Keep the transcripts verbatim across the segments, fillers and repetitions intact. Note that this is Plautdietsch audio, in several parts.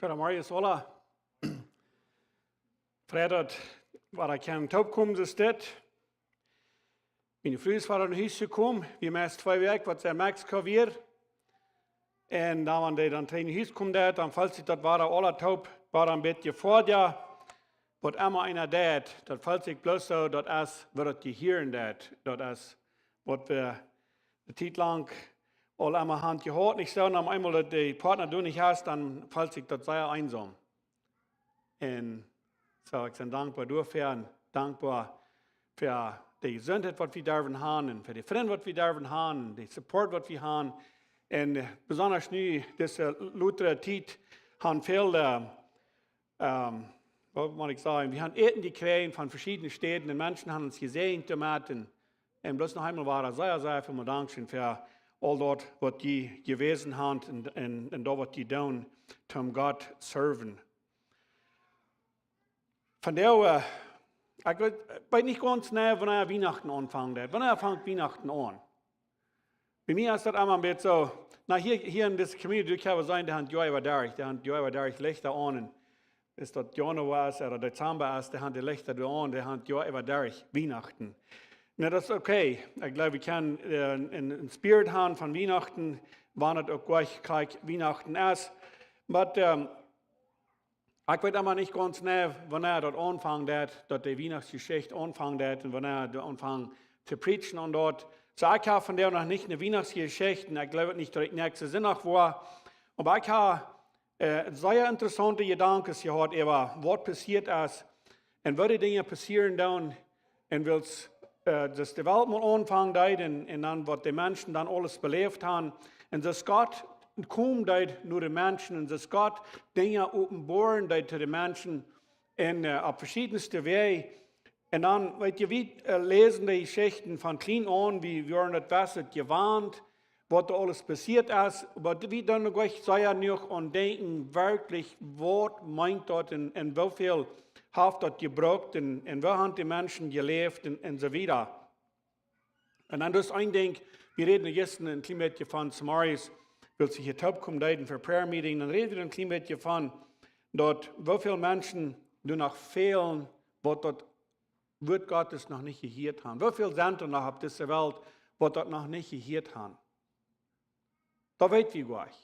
Goodemorjes aula. Frei daut wie kjennen toopkomen, es dit. Miene Fru es wada no Hus jekomen. Wie meist twee Wäakj waut see en Mexiko wia. Un dan, wan dee dan trigj no Hus kjemt, dan, dan felt sikj daut wada aula toop, wada een bät foadich. Waut emma eena deit, daut felt sikj bloos soo, daut es waut daut Gehirn deit. Daut es waut wie de Tiet lang aul emma han jehaut, nich soo, un opp eemol daut de Partner doa nich es, dan felt sikj daut sea eensam. Un soo, ekj sie dankboa doafäa un dankboa fa de Jesuntheit waut wie derwen han un fa de Frind waut wie derwen han un de Support waut wie han. Un, äh, besonda nu, dise lota Tiet, han väl, äh, ähm, waut mott ekj sajen, wie han Äten jekjräajen von veschiedne Städen un Menschen han ons jesäajent doamet un, un bloos noch eemol wada sea, sea väl mol dankscheen fa aul daut waut jie jewast han un, un, un daut waut jie doonen, om Gott serven. Vondoag, äh, ekj weet, weet nich gaunz jeneiw, wanea Wienachten aunfangen deit. Wanea fangt Wienachten aun? Bie mie es daut emma een bät soo, na, hia, hia en dise Community, ekj hab seenen, dee han daut Joa äwa doa, dee han daut Joa äwa doa Lichta aun. Un es daut Januar es, ooda Dezemba es, dee han de Lichta doa aun, dee han daut Joa äwa doa Wienachten. Na, daut es okay. Ekj gleew, wie kjennen, äh, een, een Spirit han von Wienachten, wan et uk jlikj, jlikj Wienachten es. Oba, ähm, ekj weet emma nich gaunz jeneiw, wanea daut aunfangen deit, daut de Wienachtsjeschicht aunfangen deit un wanea dee aunfangen to preachen aun daut. Soo, ekj hab vondoag noch nich eene Wienachtsjeschicht un ekj gleew uk nich, daut ekj näakjsten Sindach woa. Oba ekj hab, äh, sea interessaunte Jedanken jehaut äwa waut passieet es un woo de Dinja passieren doonen, un wiels, äh, daut de Welt mol aunfangen deed un, un dan waut de Menschen dan aules beläft han. Un daut Gott komen deed no de Menschen un daut Gott Dinja openboaren deed to de Menschen un, äh, opp veschiedne Wäaj. Un dan, weet jie, wie, äh, läsen de Jeschichten von kjlien aun, wie woaren daut best jewant, waut doa aules passieet es, oba wie doonen uk sea nich aun denkjen, werkjlich, waut meent daut un, un woo väl haft daut jebrukt un, un woo han de Menschen jeläft un, un soo wieda. Un dan daut eene Dinkj, wie räden jistren een kjlien bät von Samaria, wiels see hia toopkomen deeden fa Prayer Meeting, dan räden wie een kjlien bät von daut, woo väl Menschen doa noch fälen, waut daut Wuat Gottes noch nich jehieet han. Woo väl sent doa noch opp dise Welt, waut daut noch nich jehieet han? Daut weet wie jlikj.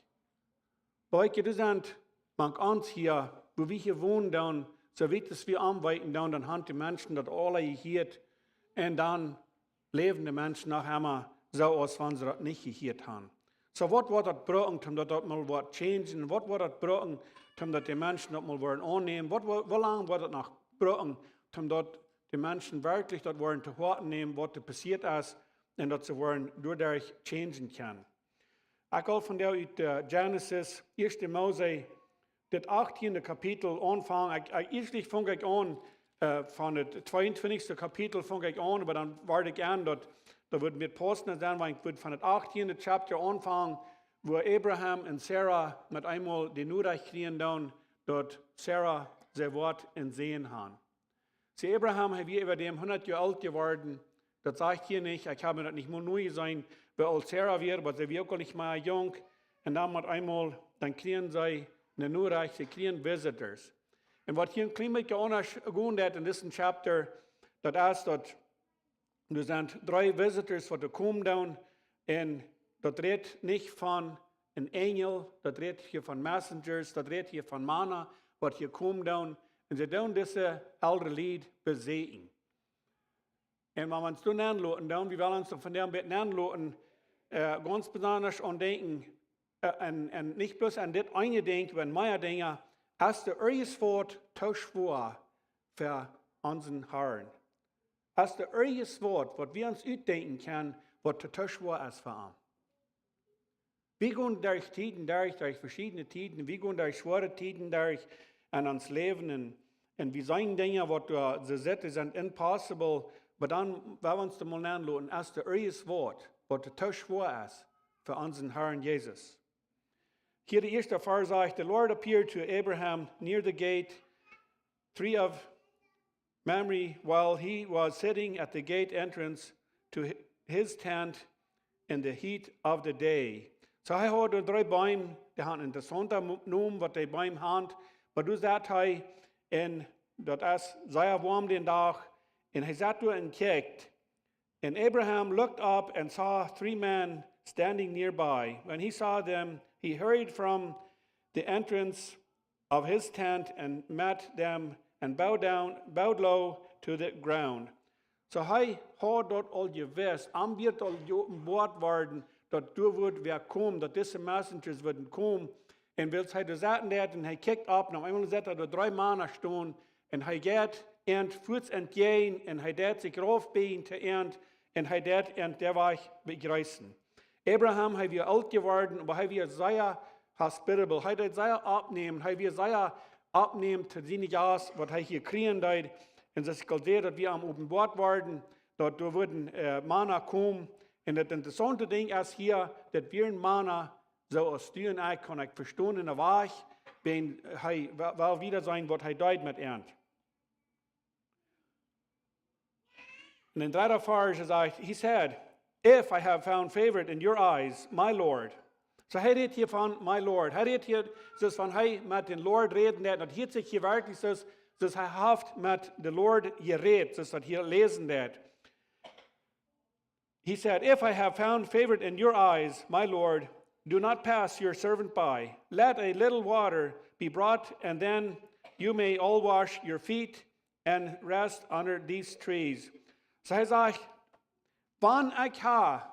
Oba weet jie, doa sent mank ons hia, wua wie hia wonen doonen, soo wiet aus wie aunweeten doonen, dan han de Menschen daut aula jehieet. Un dan läwen de Menschen noch emma soo, aus wan see daut nich jehieet han. Soo, waut woat daut brucken, om daut daut mol woat changen? Waut woat daut brucken, om daut de Menschen daut mol woaren aunnämen? Waut, woo, woo lang woat daut noch brucken, om daut de Menschen werkjlich daut woaren to Hoaten nämen, waut doa passieet es, un daut see woaren doaderch changen kjennen? Ekj well vondoag ut, äh, Genesis, Ieeschte Mose, daut achttieende Kapitel aunfangen. Ekj, ekj, ieeschtlich funk ekj aun, äh, von daut tweeuntwintichste Kapitel funk ekj aun, oba dan wort ekj en, daut, daut wudd mie paussen sennen, wan ekj wudd von daut achttieende Chapter aunfangen, wua Abraham un Sarah met eemol de Norecht kjrieen doonen, daut Sarah, see woat een Sän han. See, Abraham, hee wia äwa däm hundat Joa oolt jeworden. Daut sajcht hia nich, ekj hab daut nich mol nojeseenen, woo oolt Sarah wia, oba see wia uk aul nich mea junk. Un dan met eemol, dan kjrieen see eene Norecht, see kjrieen visitors. Un waut hia een kjlien bät aundasch gonen deit en disen Chapter, daut es daut doa sent dree visitors waut doa komen doonen. Un daut rät nich von een Enjel, daut rät hia von messengers, daut rät hia von Mana, waut hia komen doonen. Un see doonen dise eldre Lied besieekjen. Un wan wie ons doa nenloten, dan, wie wellen ons doa vondoag een bät nenloten, äh, gaunz besonda aun denkjen, äh, un, un nich bloos aun dit eene Dinkj, oba mea Dinja, es doa irjent waut too schwoa fa onsen Harn? Es doa irjent waut, waut wie ons utdenkjen kjennen, waut too, too schwoa es fa am? Wie gonen derch Tieden derch, derch veschiedne Tieden, wie gonen derch schwoare Tieden derch en ons Läwen un, un wie seenen Dinja, waut doa, see sent, sent impossible, oba dan, wan wie ons doa mol nenloten, es doa irjent waut, waut too schwoa es fa onsen Harn Jesus. Hia de ieeschte Varsch sajcht: "The Lord appeared to Abraham near the gate, Tree of Mamre, while he was sitting at the gate entrance to hi-, his tent in the heat of the day." So hee haud doa dree Beem, dee hauden interessaunte Mo-, Nomen, waut dee Beem hauden. Oba doa saut hee, un daut es sea woam dän Dach, un hee saut doa un kjikjt. And Abraham looked up and saw three men standing nearby. When he saw them, he hurried from the entrance of his tent and met them and bowed down, bowed low to the ground. So hee haud daut aul jewist, am wia aul jeopenboat worden, daut doa wudd wäa komen, daut dise messengers wudden komen. Un wiels hee doa saut un hee kjikjt opp, no eemol sitt hee doa dree Mana stonen, un hee jeit an fuaz entjäajen, un hee deit sikj raufbieejen to an, un hee deit an dän Wajch bejreessen. Abraham, hee wia oolt jeworden, oba hee wia sea hospitable. Hee deed sea oppnämen, hee wia sea oppnämen to siene Jast, waut hee hia kjrieen deed. Un soo aus ekj aul säd, daut wia am openboat worden, daut doa wudden, äh, Mana komen. Un daut interessaunte Dinkj es hia, daut wieren Mana, soo aus du un ekj, kaun ekj vestonen, en dän Wajch, wan hee wel, wel wieda seenen, waut hee deed met an. Un en dredden Varsch sajcht, he said, "If I have found favor in your eyes, my Lord." So hee rät hia von my Lord. Hee rät hia, soo aus wan hee met dän Lord räden deed, daut hieet sikj hia werkjlich soo aus, soo aus hee haft met dän Lord jerät, soo aus daut hia läsen deed. He said, "If I have found favor in your eyes, my Lord, do not pass your servant by. Let a little water be brought, and then you may all wash your feet and rest under these trees." So hee sajcht, wan ekj ha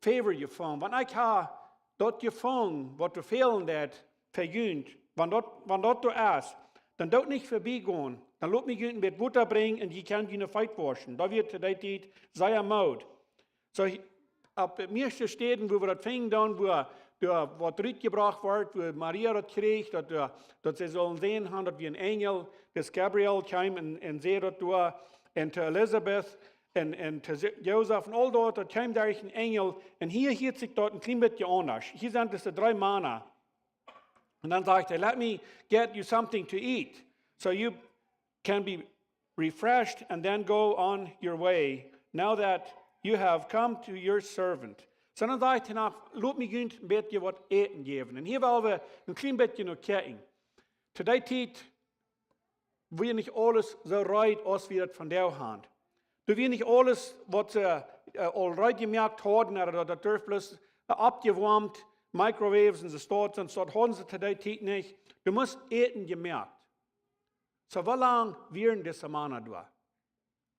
favor jefungen, wan ekj ha daut jefungen, waut doa fälen deed, fa junt, wan daut, wan daut doa es, dan doot nich verbie gonen. Dan lot mie junt een bät Wota brinjen un jie kjennen june Feet wauschen. Daut wia to dee Tiet sea Mood. So, opp de mieeschte Städen, wua wie daut finjen doonen, wua doa waut rutjebrocht wort, wua Maria daut kjrieech, daut, doa, daut see sullen seenen haben, daut wia een Enjel, daut Gabriel kjeem un, un säd daut doa, un to Elisabeth, un, un to Se-, Josef un aul daut, daut kjeem derch een Enjel. Un hia hieet sikj daut een kjlien bät aundasch. Hia sent dise dree Mana. Un dan sajcht hee, "Let me get you something to eat, so you can be refreshed and then go on your way, now that you have come to your servant." So dan sajcht hee noch, "Lot mie junt een bät waut äten jäwen." Un hia well wie een kjlien bät no kjikjen. To dee Tiet wia nich aules soo reed aus wie daut vondoag haben. Doa wia nich aules, waut see, äh, aul reed jemoakt hauden, ooda daut, daut durf bloos, äh, oppjewoamt, microwaves un soo waut, un daut hauden see to dee Tiet nich. Doa must Äten jemoakt. So, woo lang wieren dise Mana doa?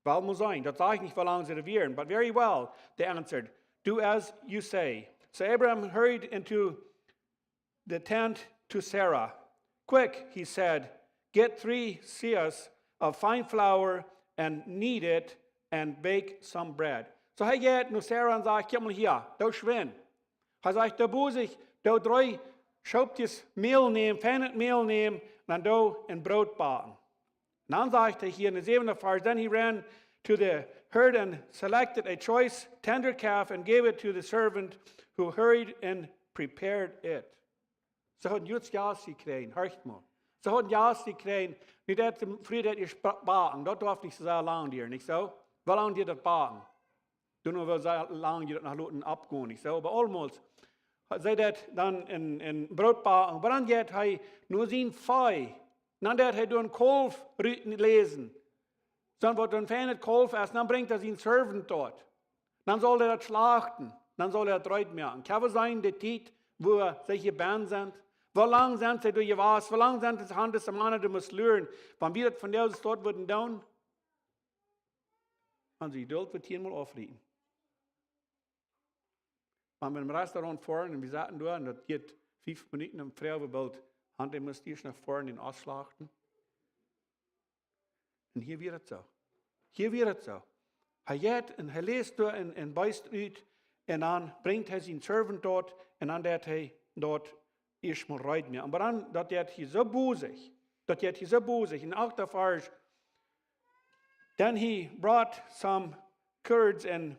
Well, mott sennen, daut sajcht nich, woo lang see doa wieren, but very well, they answered, "Do as you say." So Abraham hurried into the tent to Sarah. "Quick," he said, "get three seahs of fine flour and knead it and bake some bread." So hee jeit no Sarah un sajcht, "Kjikj mol hia, doo schwind." Hee sajcht, "Doo bosich, doo dree Schoopkjes Mäl nämen, feinet Mäl nämen, dan doo een Broot backen." Dan sajcht hee hia en dän säwenden Varsch, "Then he ran to the herd and selected a choice tender calf and gave it to the servant who hurried and prepared it." See hauden Jast jekjräajen, horcht mol. See hauden Jast jekjräajen, nich daut de Fru daut ieescht ba-, backen, daut darf nich soo sea lang dieren, nich soo? Woo lang dieet daut backen? Doo noch woo sea lang dieet daut noch loten oppgonen, nich soo? Oba aulemol, see deed dan een, een Broot backen, oba dan jeit hee no sien Vee, dan deed hee doa een Kaulf rut läsen. Soo waut een feinet Kaulf es, dan brinjt hee sienen Servant doa. Dan saul hee daut schlachten. Dan saul hee daut reed moaken. Kjenn wie seenen de Tiet, wua see hia benne sent? Woo lang sent see doa jewast? Woo lang sent see, haben dise Mana doa must luren? Wan wie daut vondoag soo wudden doonen, dan see Jedult wudd hia mol aufrieten. Wan wie em Restaurant foaren un wie saten doa un daut jeit fief Minuten un froagen wie boolt, haben dee must ieescht noch foaren un aufschlachten. Un hia wia daut soo. Hia wia daut soo. Hee jeit un hee läst doa een, een Beest rut un dan brinjt hee sienen Servant doa un dan deed hee daut ieescht mol reed moaken. Oba dan, daut jeit hia soo bosich. Daut jeit hia soo bosich. En achten Varsch, "Then he brought some curds and,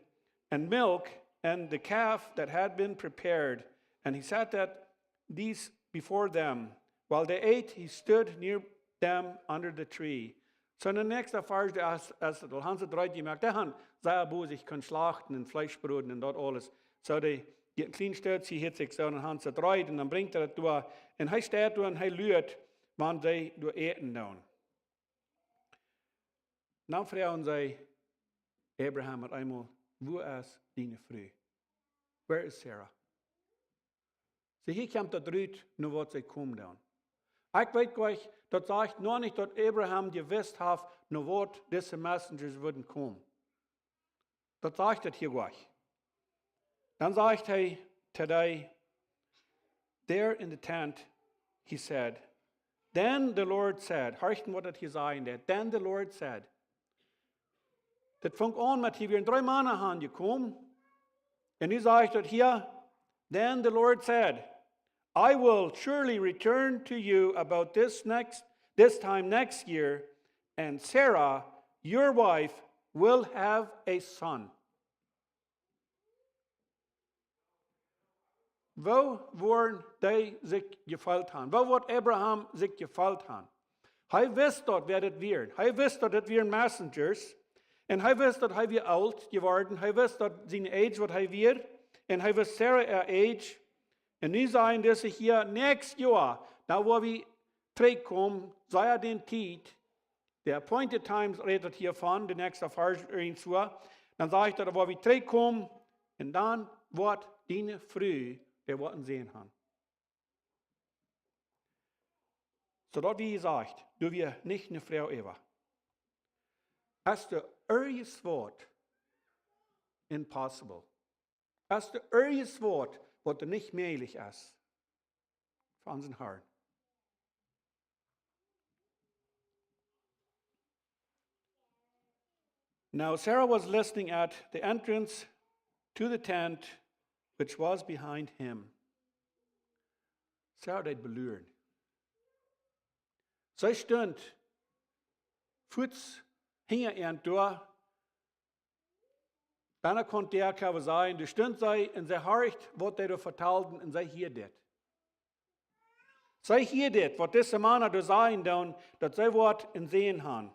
and milk and the calf that had been prepared, and he set that, these before them. While they ate, he stood near them under the tree." So en dän näakjsten Varsch, doa es, es daut aul, haben see daut reed jemoakt. Dee haben sea bosich kunnen schlachten un Fleesch broden un daut aules. So dee, Hia een kjlien Stootje, hia sikj soo een Hans et reed un dan brinjt hee daut doa. Un hee steit doa un hee luat, wan see doa äten doonen. Dan froagen see Abraham met eemol: "Wua es diene Fru? Where is Sarah?" See, hia kjemt daut rut, no waut see komen doonen. Ekj weet nich, daut sajcht noch nich, daut Abraham jewist haft, no waut dise Messengers wudden komen. Daut sajcht daut hia nich. Dan sajcht hee to dee: "There in the tent," he said. "Then the Lord said," horcht waut daut hia sajen deit. "Then the Lord said." Daut funk aun met, hia wieren dree Mana aunjekomen. Un nu sajcht daut hia: "Then the Lord said, I will surely return to you about this next, this time next year, and Sarah, your wife, will have a son." Woo woat dee sikj jefeelt haben? Woo woat Abraham sikj jefeelt haben? Hee wist daut, wäa dit wieren. Hee wist daut dit wieren Messengers. Un hee wist daut hee wia oolt jeworden. Hee wist daut sien age, waut hee wia. Un hee wist Sarah äa age. Un nu sajen dise hia: "Next Joa, dan woa wie trigjkomen, soo aus de Tiet, the appointed times," rät daut hia von, de näakjste Varsch irjentwua. Dan sajcht hee: "Dan woa wie trigjkomen, un dan woat diene Fru, dee woat een Sän haben." Soo daut, wie jesajcht, doa wia nich eene Fru äwa. Es doa irjent waut impossible? Es doa irjent waut, waut doa nich mäajlich es fa onsen Harn? Now Sarah was listening at the entrance to the tent which was behind him. Sarah deed beluren. See stunt fuaz hinja an doa. Dan kunn dee, kaun wie sajen, doa stunt see un see horcht, waut dee doa vetalden, un see hieed dit. See hieed dit, waut dise Mana doa sajen doonen, daut see woat een Sän haben.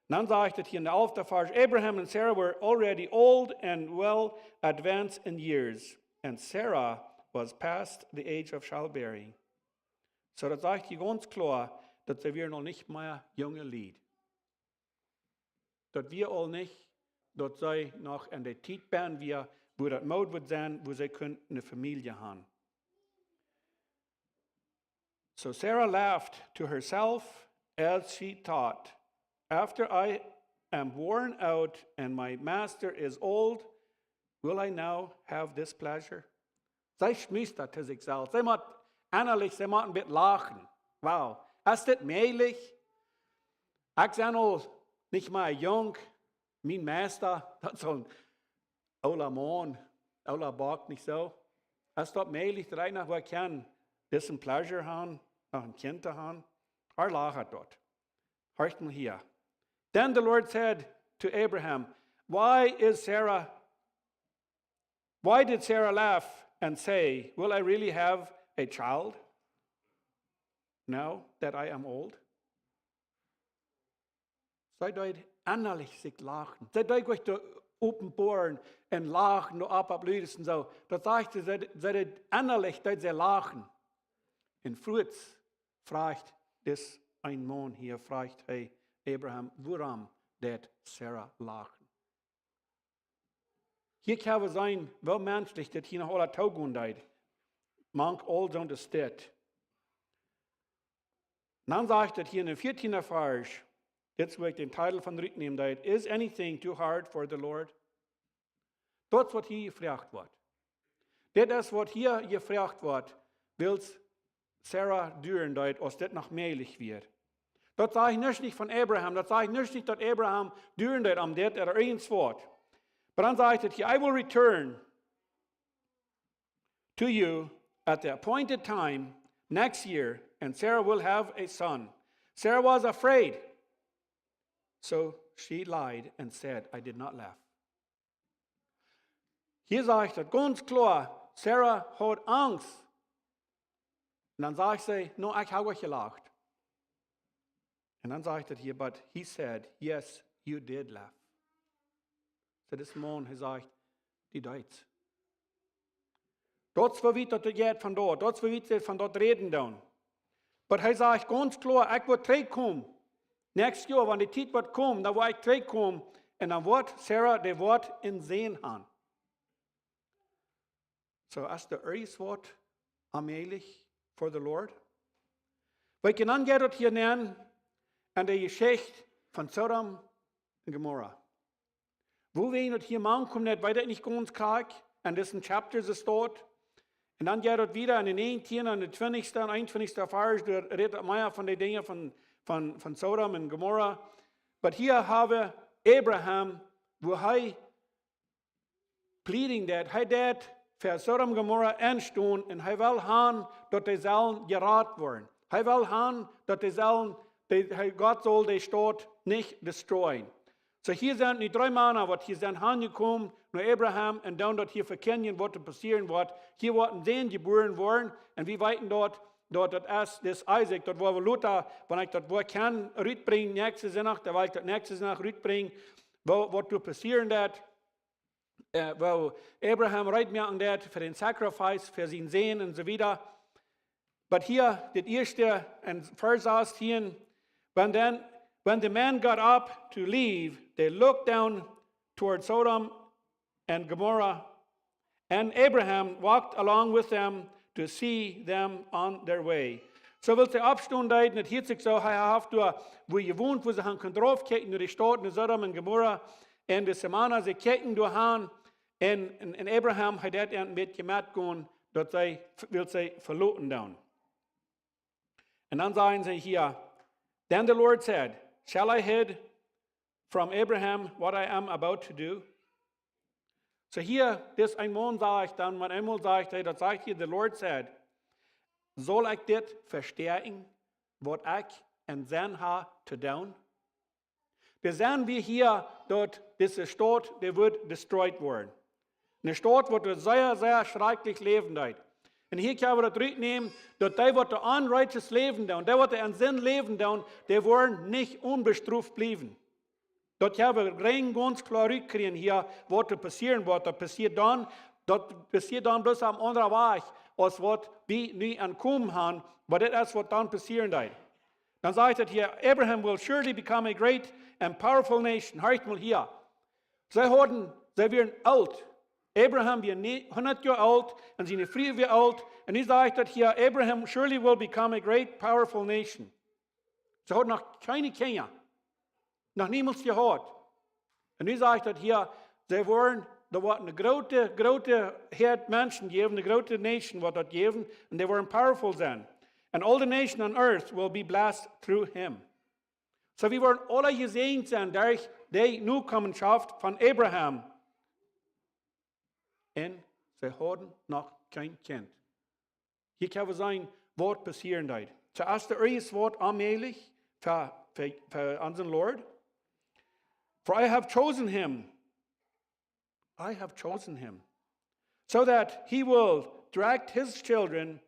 Dan sajcht et hia en de alfte Varsch: "Abraham and Sarah were already old and well advanced in years, and Sarah was past the age of childbearing." Soo, daut sajcht hia gaunz kloa, daut see wieren noch nich mea junge Lied. Daut wia aul nich, daut see noch en de Tiet benn wia, wua daut moot wudd sennen, wua see kunnen eene Famielje haben. So Sarah laughed to herself as she thought, "After I am worn out and my master is old, will I now have this pleasure?" See schmust daut to sikj selfst. See mott ennalich, see mott een bät lachen. Wow, es dit mäajlich? Ekj sie aul nich mea junk. Mien Meista, daut es een oola Maun, oola Bock, nich soo? Es daut mäajlich, daut ekj noch waut kaun, disen pleasure haben, noch een Kjint to haben? Hee lachat daut. Horcht mol hia. Then the Lord said to Abraham, "Why is Sarah, why did Sarah laugh and say, 'Will I really have a child now that I am old?'" See deed ennalich sikj lachen. See deed sikj doa openboaren un lachen, doa opp, opp Lüdes un soo. Daut sajcht see, see, see deed ennalich, deed see lachen. Un fuaz fruach dis een Maun hia, fruach hee Abraham, wuarom deed Sarah lachen? Hia kjenn wie seenen, woo menschlich dit hia noch aula toogonen deed. Mank aul soone Städ. Dan sajcht et hia en dän vieetieenden Varsch, dit es, wua ekj dän Titel von rutnämen deed: "Is anything too hard for the Lord?" Daut es waut hia jefroacht woat. Dit es waut hia jefroacht woat, wiels Sarah duren deed, aus dit noch mäajlich wia. Daut sajcht nuscht nich von Abraham, daut sajcht nuscht nich, daut Abraham duren deed om dit ooda irjent waut. Oba dan sajcht et hia: "I will return to you at the appointed time next year, and Sarah will have a son." Sarah was afraid, so she lied and said, "I did not laugh." Hia sajcht et gaunz kloa, Sarah haud Angst. Un dan sajcht see: "No, ekj hab nich jelacht." Un dan sajcht et hia: "But he said, 'Yes, you did laugh.'" Soo dis Maun, hee sajcht: "Du deetst." Daut es woo wiet daut jeit von doa. Daut es woo wiet see von doa räden doonen. Oba hee sajcht gaunz kloa: "Ekj woa trigjkomen. Näakjstet Joa, wan dee Tiet woat komen, dan woa ekj trigjkomen. Un dan woat Sara, dee woat een Sän haben." So, es doa irjent waut onmäajlich for the Lord? Weet jie, dan jeit daut hia nenn aun de Jeschicht von Sodom un Gomorra. Woo wie daut hia mankomen, daut weet ekj nich gaunz krakjt. Un dit es een chapter, see steit. Un dan jeit daut wieda aun de näajentieende, aun de twintichste un eenuntwintichste Varsch, doa rät daut mea von de Dinja von, von, von Sodom un Gomorra. Oba hia hab wie Abraham, woo hee pleading deed, hee deed fa Sodom un Gomorra enstonen un hee well haben daut dee sellen jerat woaren. Hee well haben daut dee sellen, dee, hee, Gott saul dee Staut nich destroyen. So, hia sent nu dree Mana, waut hia sent hanjekomen no Abraham un dan daut hia vekjindjen, waut doa passieren woat. Hia woat een Sän jebuaren woaren. Un wie weeten daut, daut, daut es, dis Isaak, daut woa wie lota, wan ekj daut Wuat kaun rutbrinjen, näakjsten Sindach, dan well ekj daut näakjsten Sindach rutbrinjen, woo, waut doa passieren woat. Äh, woo Abraham reed moaken deed fa dän Sacrifice, fa sienen Sän un soo wieda. Oba hia, dit ieeschte, en Varsch sastieen: "When then, when the men got up to leave, they looked down toward Sodom and Gomorrah, and Abraham walked along with them to see them on their way." So, wiels see oppstonen deeden, daut hieet sikj soo, hee haft doa, woo hee wont, woo see han kunnen raufkjikjen no de Staut, no Sodom un Gomorra, un de Mana, see kjikjen doa han, un, un, un Abraham, hee deed an met jemat gonen, daut see, wiels see veloten doonen. Un dan sajen see hia: "Then the Lord said, 'Shall I hide from Abraham what I am about to do?'" So hia, dis een Maun sajcht dan, wan eemol sajcht hee, daut sajcht hia, the Lord said: "Saul ekj dit vestäakjen, waut ekj em Senn hab to doonen?" Wie sent wie hia, daut dise Staut, dee woat destroyed woaren. Eene Staut, waut doa sea, sea schrakjlich läwen deed. Un hia kjenn wie daut rutnämen, daut dee, waut doa unrighteous läwen doonen, dee, waut doa en Sind läwen doonen, dee woaren nich onbestroft bliewen. Daut hab wie rein gaunz kloa rutkjrieen hia, waut doa passieren woat. Daut passieet dan, daut passieet dan bloos opp een aundren Wajch, aus waut wie nu aunkomen han, oba dit es, waut dan passieren deed. Dan sajcht et hia: "Abraham will surely become a great and powerful nation." Horcht mol hia. See hauden, see wieren oolt. Abraham wia nie-, hundat Joa oolt un siene Fru wia oolt. Un nu sajcht et hia: "Abraham surely will become a great, powerful nation." See hauden noch kjeene Kjinja. Noch niemols jehaut. Un nu sajcht et hia, see woaren, doa woat eene groote, groote Häad Menschen jäwen, eene groote Nation woat daut jäwen, un dee woaren powerful sennen. "And all the nation on earth will be blessed through him." So, wie woaren aule jesäajent sennen derch dee Nokomenschoft von Abraham. Un see hauden noch kjeen Kjint. Hia kjenn wie seenen, waut passieren deed. Zueescht de ieeschte Wort onmäajlich fa, fa, fa onsen Lord. "For I have chosen him. I have chosen him. So that he will direct his children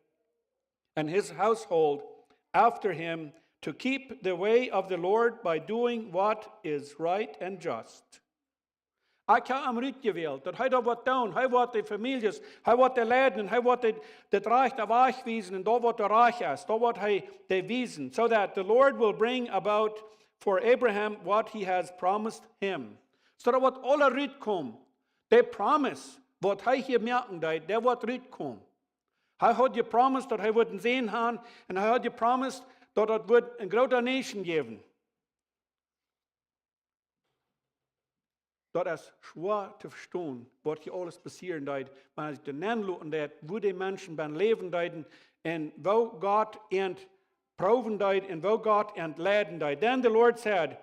and his household after him to keep the way of the Lord by doing what is right and just." Ekj hab am rutjewält, daut hee doa woat doonen, hee woat de Famieljes, hee woat dee leiden, hee woat de, de rajchte Wajch wiesen, un doa woat de rajcht es, doa woat hee dee wiesen, "so that the Lord will bring about for Abraham what he has promised him." So daut woat aules rutkomen. De promise, waut hee hia moaken deed, dee woat rutkomen. Hee haud jepromised, daut hee wudd een Sän haben, un hee haud jepromised, daut et wudd eene groote Nation jäwen. Daut es schwoa to vestonen, waut hia aules passieren deed, wan eena sikj doa nenloten deed, woo dee Menschen bie läwen deeden un woo Gott an proowen deed un woo Gott an leiden deed. Then the Lord said,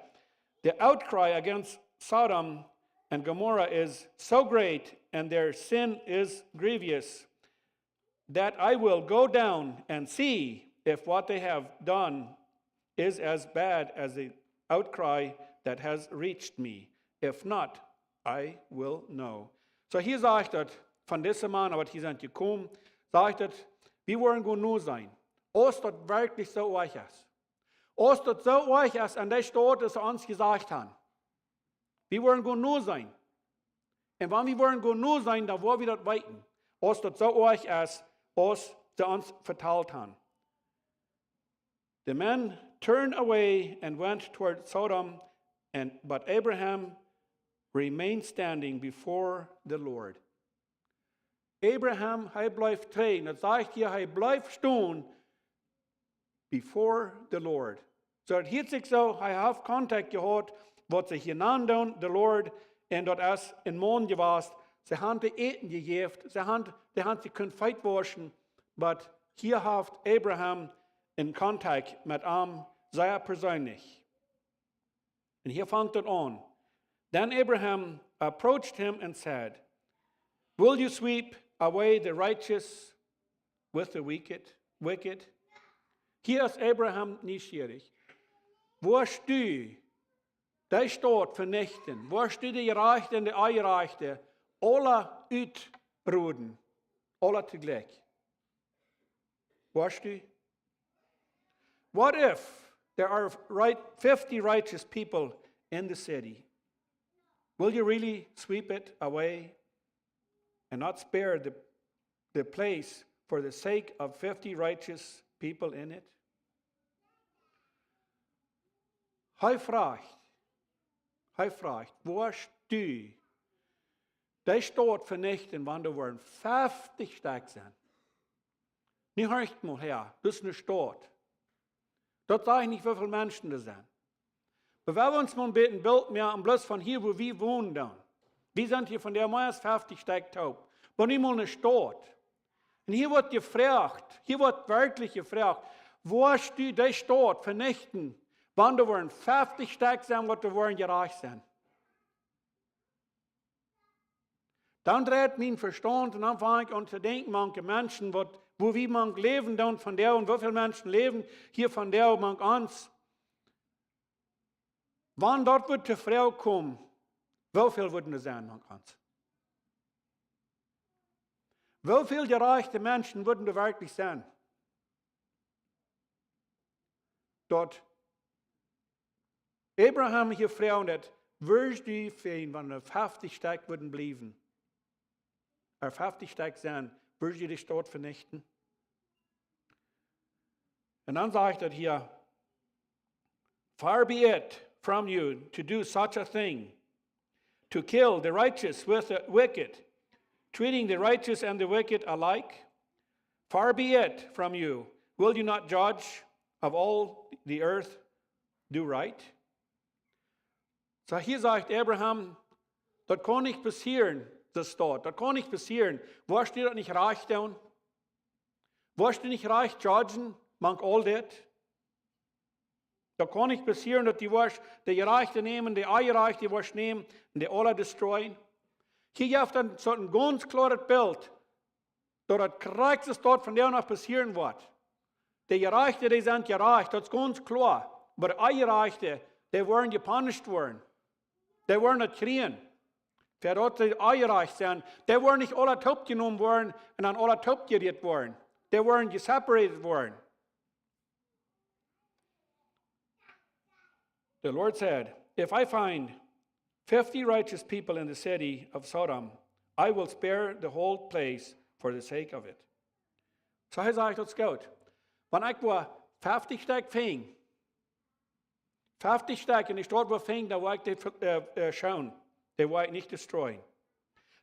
"The outcry against Sodom and Gomorrah is so great, and their sin is grievous, that I will go down and see if what they have done is as bad as the outcry that has reached me. If not, I will know." So, hia sajcht et von dise Mana, waut hia sent jekomen, sajcht et: "Wie woaren gonen noseenen, aus daut werkjlich soo oajch es. Aus daut soo oajch es, aun dee Staut, aus see ons jesajcht haben. Wie woaren gonen noseenen. Un wan wie woaren gonen noseenen, dan woa wie daut weeten. aus daut soo oajch es, aus see ons vetalt han. The men turned away and went toward Sodom, and, but Abraham remained standing before the Lord. Abraham, hee bleef trigj. Daut sajcht hia, hee bleef stonen before the Lord. Soo, daut hieet sikj soo, hee haft Kontakt jehaut, waut see hia nanen doonen, the Lord, un daut es een Maun jewast. See han to äten jejäft, see han, see han sikj kunnen feet wauschen, but hia haft Abraham een Kontakt met am sea perseenlich. Un hia fangt et aun. Then Abraham approached him and said, "Will you sweep away the righteous with the wicked, wicked?" Hia es Abraham nieschierich. Woascht du dee Staut venichten? Woascht du de Jerajchte un de Onjerajchte aula utroden? Aula toojlikj? Woascht du? What if there are right, fifty righteous people in the city? Will you really sweep it away and not spare the, the place for the sake of fifty righteous people in it? Hee fruach, hee fruach, woascht du dee Staut venichten, wan doa woaren feftich Stekj sennen? Nu horcht mol häa, daut es eene Staut. Daut sajcht nich, woo väl Menschen doa sent. Oba wan wie ons mol een bät een Bilt moaken, bloos von hia, wua wie wonen dan. Wie sent hia von de mea aus feftich Stekj toop. Oba nu mol eene Staut. Un hia woat jefroacht, hia woat werkjlich jefroacht, woascht du dee Staut venichten, wan doa woaren feftich Stekj sennen, waut doa woaren jerajcht sennen? Dan dreit mien Vestaunt un dan fang ekj aun to denkjen, mank de Menschen, waut, wua wie mank läwen dan vondoag un woo väl Menschen läwen hia vondoag mank ons. Wan daut wudd to Froag komen, woo väl wudden doa sennen mank ons? Woo väl jerajchte Menschen wudden doa werkjlich sennen? Daut Abraham hia fruach daut, woascht du fein, wan doa feftich Stekj wudden bliewen, ea feftich Stekj sennen, woascht du dee Staut venichten? Un dan sajcht et hia, "Far be it from you to do such a thing, to kill the righteous with the wicked, treating the righteous and the wicked alike. Far be it from you. Will you not judge of all the earth, do right?" Soo, hia sajcht Abraham, daut kaun nich passieren, daut Staut. Daut kaun nich passieren. Woascht du daut nich rajcht doonen? Woascht du nich rajcht judgen, mank aul dit? Daut kaun nich passieren, daut du woascht de Jerajchte nämen, de Onjerajchte woascht nämen un dee aula destroyen. Hia jeft et soon gaunz kloaret Bilt, daut daut krakjt soo vondoag noch passieren woat. De Jerajchte, dee sent jerajcht, daut es gaunz kloa. Oba de Onjerajchte, dee woaren jepunished woaren. Dee woaren daut kjrieen. Fa daut dee onjerajcht sent, dee woaren nich aula toopjenomen woaren un dan aula toopjerieet woaren. Dee woaren jeseparated woaren. The Lord said, "If I find fifty righteous people in the city of Sodom, I will spare the whole place for the sake of it." Soo hee sajcht, daut es goot. Wan ekj woa feftich Stekj finjen, feftich Stekj en de Staut woa finjen, dan woa ekj dee, äh, äh, schoonen. Dee woa ekj nich destroyen.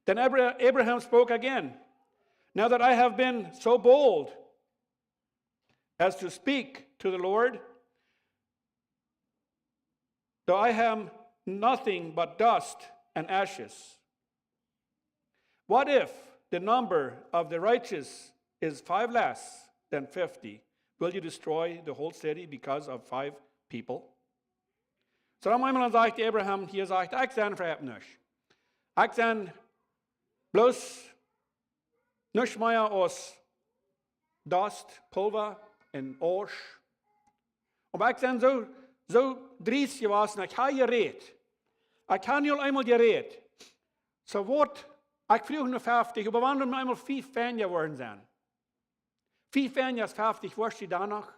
Then Abra-, Abraham spoke again. "Now that I have been so bold as to speak to the Lord, though I am nothing but dust and ashes. What if the number of the righteous is five less than fifty? Will you destroy the whole city because of five people?" Soo dan eemol dan sajcht Abraham, hia sajcht, ekj sie veheftnis. Ekj sie bloos nuscht mea aus Dust, Pulva un Asch. Oba ekj sie soo, soo driest jewast, ekj hab jerät. Ekj hab nu aul eemol jerät. Soo woat, ekj fruach no feftich, oba wan doa eemol fief weinja woaren sent. Fief weinja aus feftich, woascht du dan noch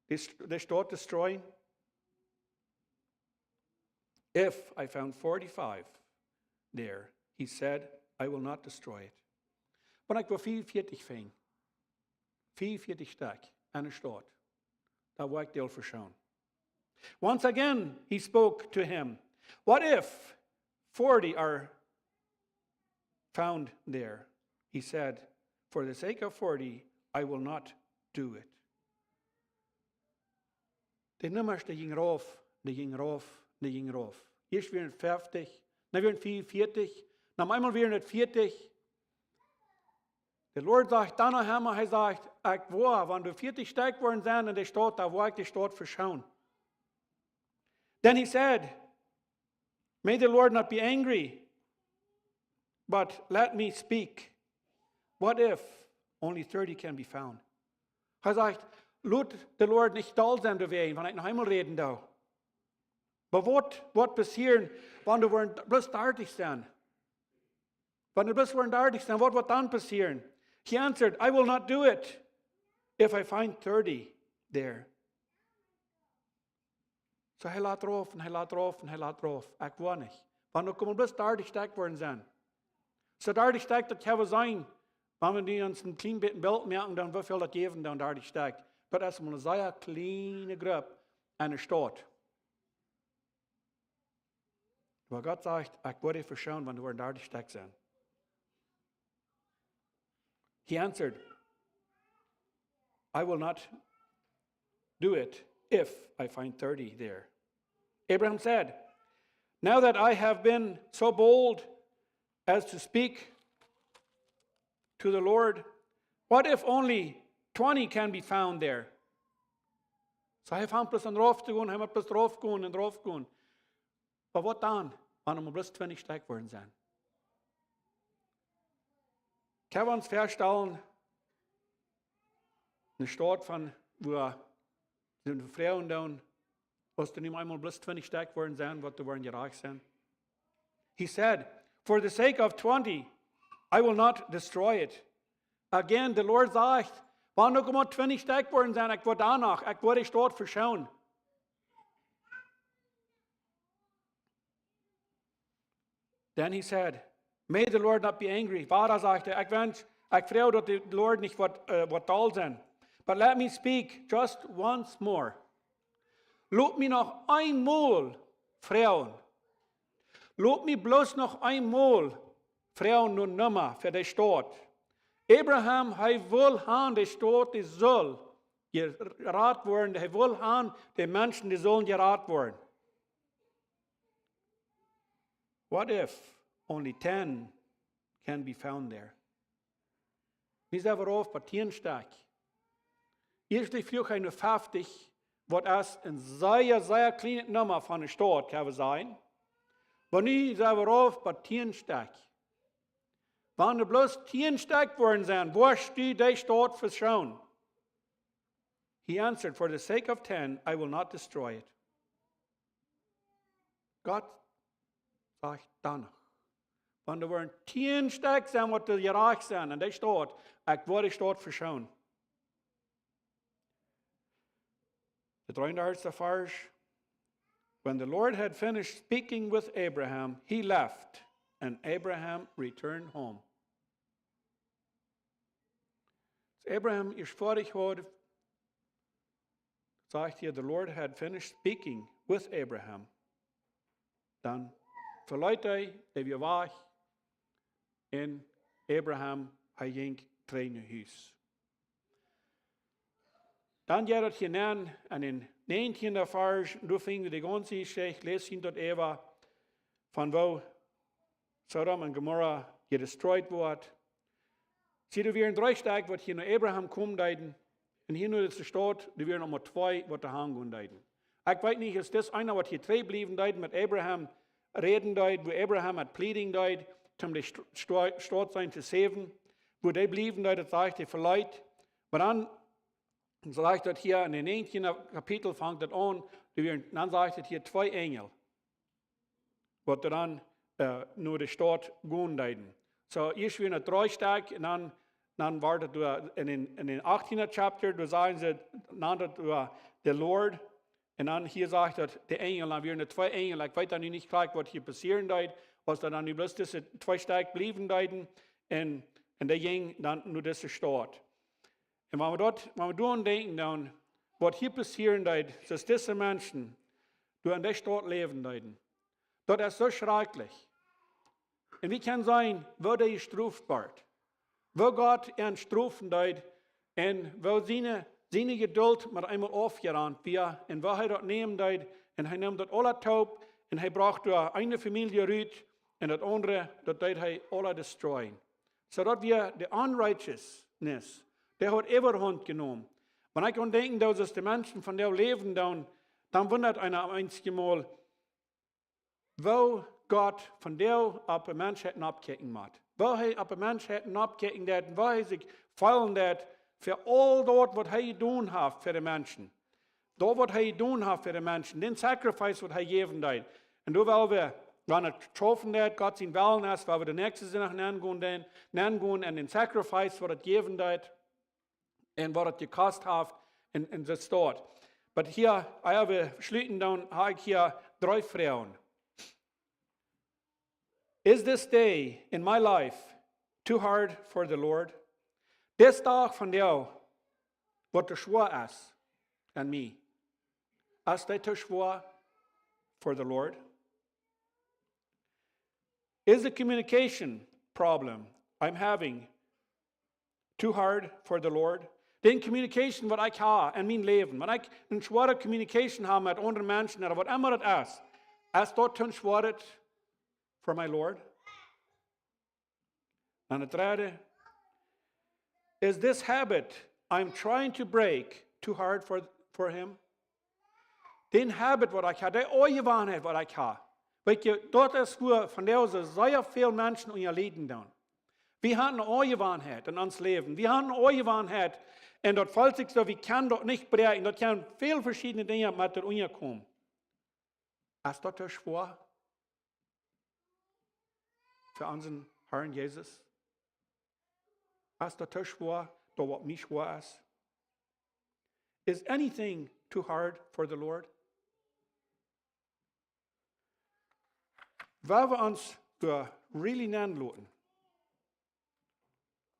de, de Staut destroyen? "If I found forty-five there," he said, "I will not destroy it. Wan ekj wua fiefenvieetich finj, fiefenvieetich Stekj enne Staut, dan woa ekj dee aul veschonen. Once again, he spoke to him, "What if forty are found there?" He said, "For the sake of forty, I will not do it." De Nummasch, dee jinjen rauf, dee jinjen rauf, dee jinjen rauf. Ieescht wieren et fiefenvieetich, dan wieren et fiefenvieetich, dan eemol wieren et fiefenvieetich. De Lord sajcht dan noch emol, hee sajcht: "Ekj woa, wan doa fiefenvieetich Stekj woaren sennen enne Staut, dan woa ekj de Staut veschonen." Then he said, "May the Lord not be angry, but let me speak. What if only thirty can be found?" Hee sajcht: "Lot de Lord nich doll sennen doawäajen, wan ekj noch eemol räden doo. Oba waut woat passieren, wan doa woaren bloos dartich sennen? Wan doa bloos woaren dartich sennen, waut woat dan passieren?" He answered, "I will not do it if I find thirty there." Soo hee lat rauf un hee lat rauf un hee lat rauf. Ekj woa nich. Wan doa kjennen bloos dartich Stekj woaren sennen. Soo dartich Stekj, daut kjenn wie seenen. Wan wie nu ons een kjlien bät een Bilt moaken, dan woo väl daut jäwen, dan dartich Stekj. Daut es mau eene sea kjliene Grupp enne Staut. Oba Gott sajcht: "Ekj woa dee veschonen, wan doa woaren dartich Stekj sennen." He answered, "I will not do it if I find thirty there." Abraham said, "Now that I have been so bold as to speak to the Lord, what if only twenty can be found there?" Soo hee fangt bloos aun rauf to gonen, hee mott bloos rauf gonen un rauf gonen. Oba waut dan, wan doa mau bloos twintich Stekj woaren sennen? Kjenn wie ons väastalen, eene Staut von, wua see froagen doonen, aus doa nu eemol bloos twintich Stekj woaren sennen, waut doa woaren jerajcht sennen? He said, "For the sake of twenty, I will not destroy it." Again, de Lord sajcht: "Wan doa mau twintich Stekj woaren sennen, ekj woa dan noch, ekj woa de Staut veschonen." Then he said, "May the Lord not be angry." Wada sajcht hee: "Ekj wensch, ekj froag, daut de Lord nich woat, äh, woat doll sennen. But let me speak just once more." Lot mie noch eemol froagen. Lot mie bloos noch eemol froagen no Numma fa de Staut. Abraham, hee well han, de Staut, dee saul jerat woaren. Hee well han, de Menschen, dee sullen jerat woaren. What if only ten can be found there? Nu sent wie rauf bie tieen Stekj. Ieescht froag hee no fiefenfieetich, waut es een sea, sea kjlienet Numma von de Staut, kjenn wie sajen. Oba nu sent wie rauf bie tieen Stekj. Wan doa bloos tieen Stekj woaren sennen, woascht du de Staut veschonen? He answered, "For the sake of ten, I will not destroy it." Gott sajcht dan noch: "Wan doa woaren tieen Stekj sennen, waut doa jerajcht sennen enne Staut, ekj woa de Staut veschonen." De dreeundartichste Varsch. "When the Lord had finished speaking with Abraham, he left, and Abraham returned home." Aus Abraham ieescht foadich haud, sajcht hia: "The Lord had finished speaking with Abraham." Dan veleet hee, hee wia wajch, un Abraham, hee jinkj trigj no Hus. Dan jeit daut hia nenn aun dän näajentieenden Varsch, doa finj wie de gaunze Jeschicht, läs wie daut äwa, von woo Sodom un Gomorra jedestroit woat. See, doa wieren dree Stekj, waut hia no Abraham komen deeden, un hia no dise Staut, doa wieren mau twee, waut doa hangonen deeden. Ekj weet nich, es dit eena, waut hia trigj bliewen deed, met Abraham räden deed, woo Abraham et pleading deed, om de St-, Sto-, Staut sennen to saven, woo dee bliewen deed, daut sajcht hee veleet. Oba dan, dan sajcht daut hia enn dän näajentieenden Kapitel, fangt daut aun, doa wieren, dan sajcht daut hia twee Enjel, waut dan, äh, no de Staut gonen deeden. Soo, ieescht wieren et dree Stekj, un dan, dan wort et doa enn dän, enn dän achttienden Chapter, doa sajen see, nand et doa the Lord, un dan hia sajcht daut de Enjel, dan wieren et twee Enjel, ekj weet dan nu nich krakjt, waut hia passieren deed, aus daut dan nu bloos dise twee Stekj bliewen deeden, un Un dee jinjen dan no dise Staut. Un wan wie daut, wan wie doaraun denkjen, dan, waut hia passieren deed, daut dise Menschen doa en dee Staut läwen deeden, daut es soo schrakjlich. Un wie kjennen seenen, woo dee jestroft wort, woo Gott an strofen deed un woo siene, siene Jedult met eemol aufjerant wia un woo hee daut nämen deed un hee neem daut aula toop un hee brocht doa eene Famielje rut un daut aundre, daut deed hee aula destroyen. Soo daut wia de Unrighteousness, dee haud Äwahaunt jenomen. Wan ekj aun denkjen doo, daut de Menschen vondoag läwen doonen, dan wundat eena eenjemol, woo Gott vondoag opp de Menschheit noppkjikjen mott. Woo hee opp de Menschheit noppkjikjen deed un woo hee sikj feelen deed fa aul daut, waut hee jedonen haft fa de Menschen. Daut, waut hee jedonen haft fa de Menschen. Dän Sacrifice, waut hee jäwen deed. Un doa well wie, wan et schaufen deed, Gott sien Wellen es, well wie de näakjste Sindach nengonen, dän, nengonen un dän Sacrifice, waut et jäwen deed un waut et jekost haft un, un soo wieda. Oba hia, ea wie schluten, dan hab ekj hia dree Froagen. Is this day in my life too hard for the Lord? Dis Dach vondoag, waut too schwoa es aun mie, es dee too schwoa for the Lord? Is the communication problem I'm having too hard for the Lord? Dän communication, waut ekj hab en mien Läwen, wan ekj eene schwoare communication hab met aundre Menschen, ooda waut emma daut es, es daut too schwoa for my Lord? Un daut dredde, is this habit I'm trying to break too hard for, for him? Dän Habit, waut ekj hab, dee Aunjewanheit, waut ekj hab. Weetst, daut es, wua vondoag soo sea väl Menschen unja lieden doonen. Wie haben eene Aunjewanheit en ons Läwen. Wie haben eene Aunjewanheit. Un daut felt sikj soo, wie kjennen daut nich bräakjen. Daut kjennen väl veschiedne Dinja met doa unjakomen. Es daut too schwoa fa onsen Herrn Jesus? Es daut too schwoa, daut waut mie schwoa es? Is anything too hard for the Lord? Wan wie ons doa really nenloten,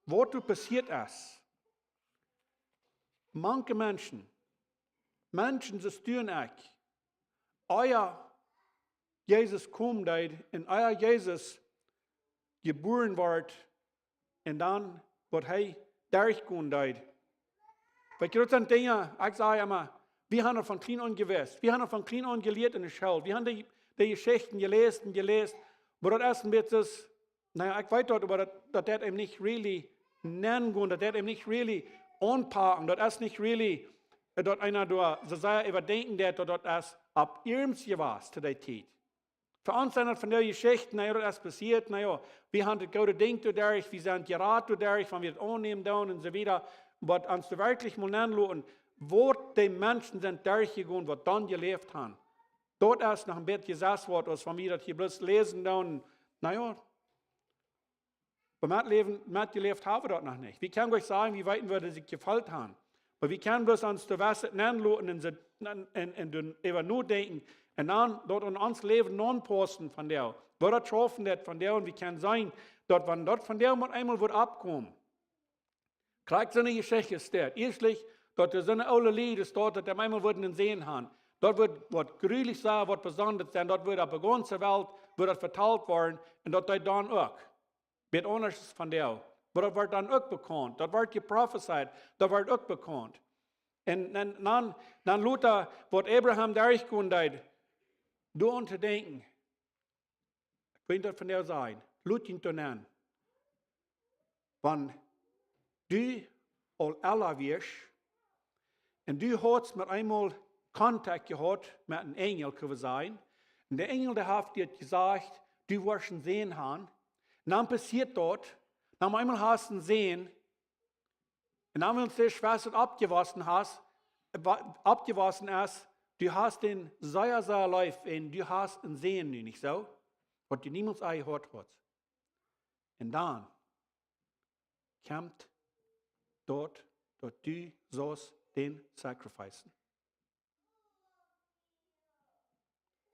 waut doa passieet es, manche Menschen, Menschen, see stuaren ekj, ea Jesus komen deed un ea Jesus jebuaren wort un dan, waut hee derchgonen deed. Weetst, daut sent Dinja, ekj saj emma, wie haben daut von kjlien aun jewist. Wie haben daut von kjlien aun jelieet en de School. Wie haben dee, dee Jeschichten jeläsen un jeläsen. Oba daut es een bät, na jo, ekj weet daut, oba daut, daut deit eenem nich really nengonen, daut deit eenem nich really aunpacken, daut es nich really, eh, daut eena doa soo sea äwadenkjen deit, daut daut es opp iernst jewast to dee Tiet. Fa ons sent daut von dee Jeschichten, na jo, daut es passieet, na jo, wie haben daut goode Dinkj doaderch, wie sent jerat doaderch, wan wie daut aunnämen doonen un soo wieda. Oba ons doa werkjlich mol nenloten, waut dee Menschen sent derchjegonen, waut dan jeläft haben. Daut es noch een bät jesajcht worden, aus wan wie daut hia bloos läsen doonen, na jo, oba metläwen, metjeläft haben wie daut noch nich. Wie kjennen nich sajen, wie weeten, woo dee sikj jefeelt haben. Oba wie kjennen bloos ons doa waut nenloten un see, un, un, un doa äwa nodenkjen un dan daut en ons Läwen aunpaussen vondoag. Woo daut schaufen deit vondoag un wie kjennen seenen, daut wan daut vondoag mau eemol woat oppkomen. Krakjt soone Jeschicht es daut. Ieeschtlich, daut doa soone oole Lied es doa, daut dee eemol wudden een Sän haben. Daut wudd waut jrulich sennen, waut besondret sennen, daut wudd opp de gaunze Welt, wudd daut vetalt woaren un daut deed dan uk. Waut aundasch es vondoag. Oba daut woat dan uk bekaunt. Daut woat jeprofezeit. Daut woat uk bekaunt. Un, un dan, dan lota, waut Abraham derchgonen deed, doaraun to denkjen. Ekj weet daut vondoag sajen. Lot junt doaraun. Wan du aul ella wieescht, un du hast met eemol Kontakt jehaut met een Enjel, kjenn wie sajen. Un de Enjel, dee haft die jesajcht, du woascht een Sän haben. Un dan passieet daut. Dan met eemol hast een Sän. Un dan, wan du schwoa oppjewossen hast, wa-, oppjewossen best, du hast dän sea, sea leef un du hast een Sän nu, nich soo? Waut du niemols aul jehuat hast. Un dan kjemt daut, daut du sust dän sacrificen.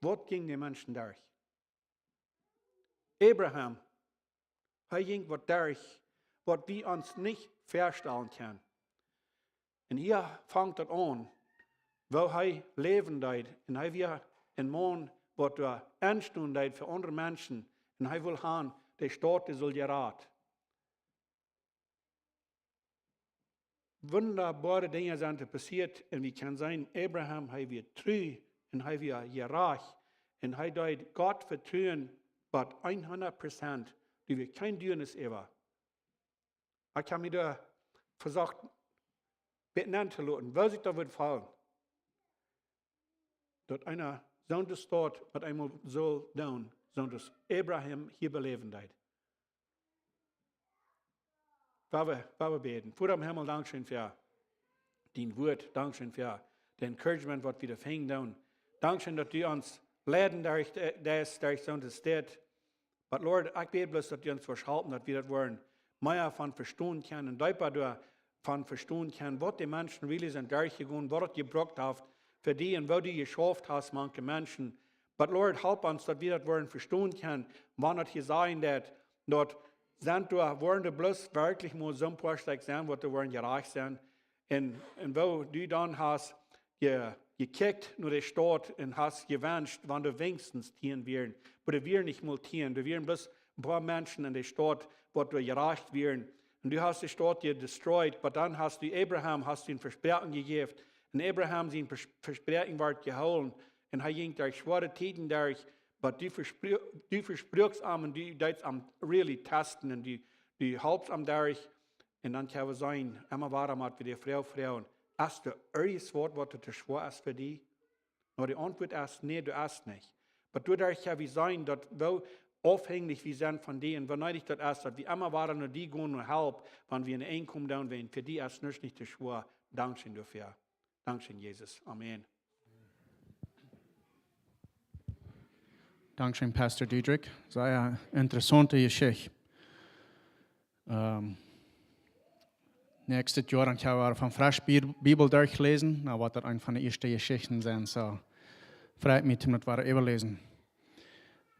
Waut jinkj de Menschen derch? Abraham, hee jinkj waut derch, waut wie ons nich väastalen kjennen. Un hia fangt daut aun, woo hee läwen deed. Un hee wia een Maun, waut doa enstonen deed fa aundre Menschen. Un hee wull han, de Staut, dee sull jerat. Wundaboare Dinja sent doa passieet. Un wie kjennen seenen, Abraham, hee wia tru un hee wia jerajcht. Un hee deed Gott vetruen, bat hundat Prozent. Doa wia kjeen Dunis äwa. Ekj hab mie doa vesocht, bät nenn to loten, woo sikj daut wudd fälen, daut eena soone Staut met eemol sull doonen, soo aus Abraham hia beläwen deed. Woa wie, woa wie bäden. Voda em Himmel, dankscheen fa dien Wuat, dankscheen fa de encouragement, waut wie doa finjen doonen. Dankscheen, daut du ons leiden derch, de- deist derch soone Städ. But Lord, ekj bäd bloos, daut du ons woascht halpen, daut wie daut woaren mea von vestonen kjennen un deepa doa von vestonen kjennen, waut de Menschen really sent derchjegonen, waut daut jebrukt haft fa die un woo du jeschauft hast mank de Menschen. But Lord, halp ons, daut wie daut woaren vestonen kjennen, wan daut hia sajen deit, daut sent doa, woaren doa bloos werkjlich mau soon poa Stekj sennen, waut doa woaren jerajcht sennen. Un, un woo du dan hast je-, jekjikjt no de Staut un hast jewenscht, wan doa weens tieen wieren. Oba doa wieren nich mol tieen, doa wieren bloos een poa Menschen en de Staut, waut doa jerajcht wieren. Un du hast de Staut je destroyed, oba dan hast du Abraham, hast du een Vespräakjen jejäft. Un Abraham sien Ves-, Vespräakjen wort jehoolen. Un hee jinkj derch schwoare Tieden derch, oba du vespro-, du vespruakst am un du deetst am really testen un du, du halpst am derch. Un dan kjenn wie seenen, emma wuarom, waut wie de Froag froagen: Es doa irjent waut, waut too schwoa es fa die? No, de Auntwuat es: Nä, doa es nich. Oba doaderch kjenn wie seenen, daut woo aufhenjlich wie sent von die un woo needich daut es, daut wie emma wada no die gonen no Help, wan wie en Enj komen doonen, wan fa die es nuscht nich too schwoa. Dankscheen doafäa. Dankscheen, Jesus. Amen. Dankscheen, Pastor Diedrich. Sea interessante Jeschicht. Ähm, näakjstet Joa dan kjenn wie von fresch Bi-, Bibel derchläsen. Na, woat daut eent von de ieeschte Jeschichten sennen, soo frei ekj mie, om daut wada äwaläsen.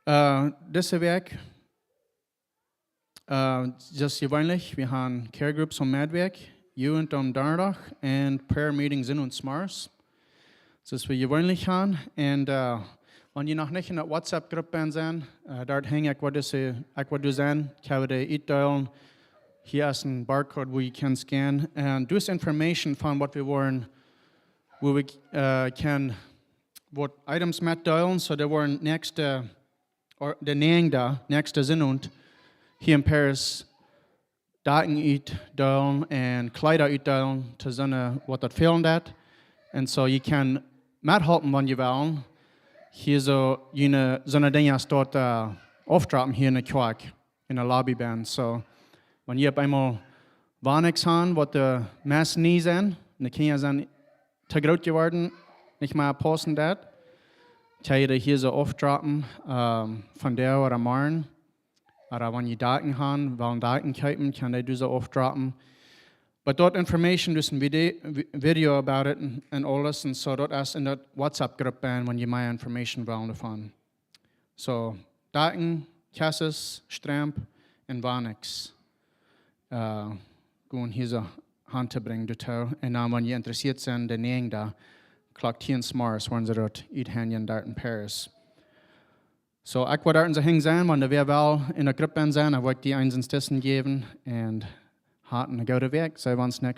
Äh, dise Wäakj, äh, soo aus jeweenlich, wie haben Care Groups aum Meddwäakj, Jugend aum Donnadach un Prayer Meeting Sindach zemorjes. Soo aus wie jeweenlich haben. Un, äh, wan jie noch nich en de WhatsApp Grupp bennen sent, äh, doa hinjen, ekj woa dise, ekj woa doa sennen, ekj woa dee utdeelen. Hia es een Barcode, wua jie kjennen scannen. Un doa es Information von waut wie woaren, wua wie, äh, kjennen waut Items metdeelen. Soo, doa woaren näakjste, or, de näajende, näakjste Sindach hia en Paris Dakjen utdeelen un Kjleeda utdeelen to soone, waut daut fälen deit. Un soo, jie kjennen methalpen, wan jie wellen. Hia soo, june, soone Dinja aus daut, äh, aufdroppen hia en de Kjoakj, en de Lobby bennen. Soo, wan jie opp eemol Wannix haben, waut de meist nie sent, un de Kjinja sent too groot jeworden, nich mea paussen deit, kjenn jie dee hia soo aufdroppen, ähm, vondoag ooda morjen. Ooda wan jie Dakjen haben, wellen Dakjen kjeepen, kjenn jie dee soo aufdroppen. But daut Information, doa es een Vide-, Vi-, Video about it un, un aules. Un soo, daut es en daut WhatsApp Grupp bennen, wan jie mea Information wellen doavon. Soo, Dakjen, Kjasses, Stramp un Wannix. Äh, gonen hia soo han to brinjen doatoo. Un dan, wan jie interessieet sent, de näajende, Klock tieen zemorjes, woaren see daut uthenjen doa en Paris. Soo, ekj woa doa en soo hinjen sennen, wan doa wäa well en de Grupp bennen sennen, dan woa ekj dee eent soo tieschen jäwen un hat eene goode Wäakj. See wie ons näakjste